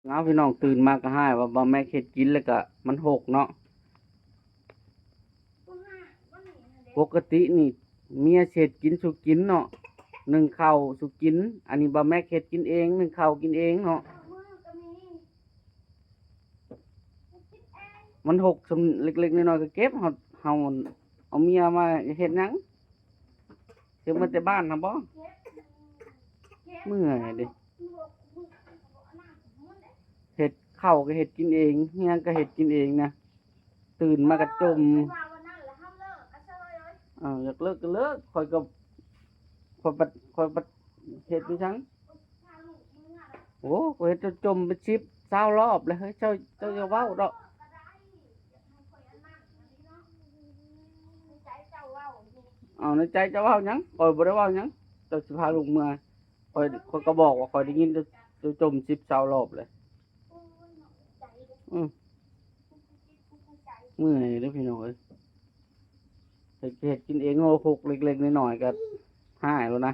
ເອົາ ພີ່ນ້ອງ ຕື່ນມາກໍຮ້າຍວ່າບ່າວແມັກເຮັດກິນ ແລ້ວກໍມັນຫົກເນາະ. ປົກກະຕິນີ້ເມຍຊິເຮັດກິນສູ່ກິນເນາະ, ໜຶ້ງເຂົ້າສູ່ກິນ. ອັນນີ້ບ່າວແມັກເຮັດກິນເອງ, ໜຶ້ງເຂົ້າກິນເອງເນາະ. ມັນຫົກສ່ຳເລັກໆນ້ອຍໆກໍເກັບ. ເຮົາ ເຮົາເອົາເມຍມາເຮັດຫຍັງ? ເກັບມາແຕ່ບ້ານຫັ້ນບໍ? ເມື່ອຍເດ້. ເຮັດເຂົ້າກໍເຮັດກິນເອງ, ຫຍັງກໍເຮັດກິນເອງນະ. ຕື່ນມາກໍຈົ່ມ. ເອີ ຢາກເລີກກໍເລີກ. ຂ້ອຍກໍ ຂ້ອຍບັດ ຂ້ອຍບັດເຮັດຄືຫຍັງ? ໂອ້ ຂ້ອຍເຮັດຈົນຈົ່ມເປັນສິບ ຊາວລອບແລ້ວເຮີ້ຍ. ເຈົ້າ ເຈົ້າຢ່າເວົ້າດອກ. ເອົາ ໃນໃຈເຈົ້າເວົ້າຫຍັງ? ຂ້ອຍບໍ່ໄດ້ເວົ້າຫຍັງ. ເຈົ້າຊິພາລູກເມືອ. ຂ້ອຍ ຂ້ອຍກໍບອກວ່າຂ້ອຍໄດ້ຍິນເຈົ້າ ເຈົ້າຈົ່ມສິບ ຊາວລອບແລ້ວ. ອື ເມື່ອຍເດ້ພີ່ນ້ອງເອີຍ. ເຮັດ ເຮັດກິນເອງ ໂອ້ ຫົກເລັກໆນ້ອຍໆກໍຮ້າຍແລ້ວນະ.